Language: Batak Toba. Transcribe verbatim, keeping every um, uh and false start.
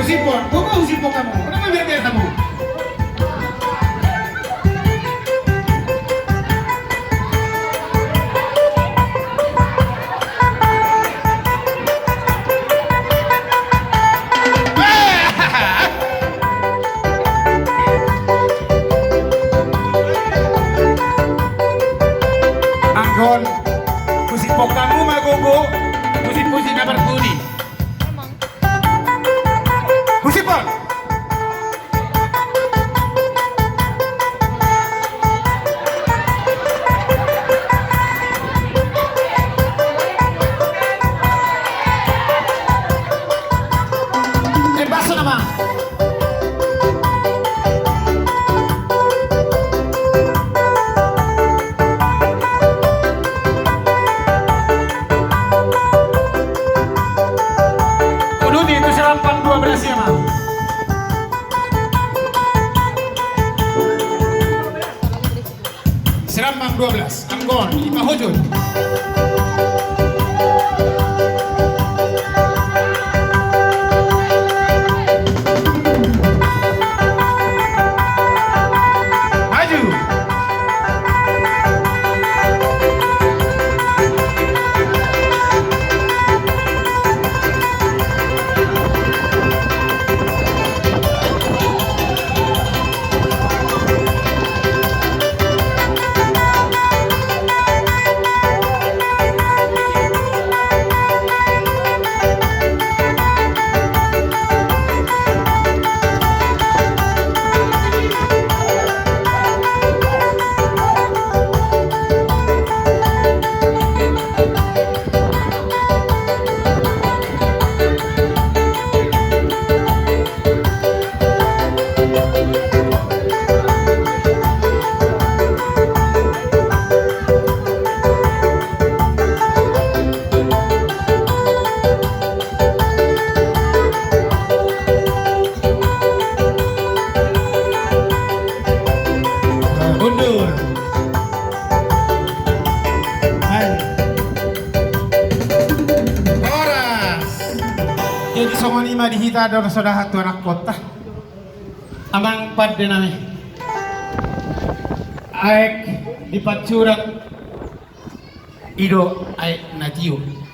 Husipon, gogo husipon hamu. Kenapa biar biar hamu? Anggo on, husipon hamu ma gogo, husipon si na parpudi. Husipon. Eh, baso nama. Uduti tu si Rampang dua belas, ya, Mang. Si Rampang dua belas, anggo on, ima hujut. Maju. Mundur. Hai. Horas. Jadi songon i ma di hita do, sodahat tu anak kota. Amang pande nami. Aek di pancuran. I do aek na tio.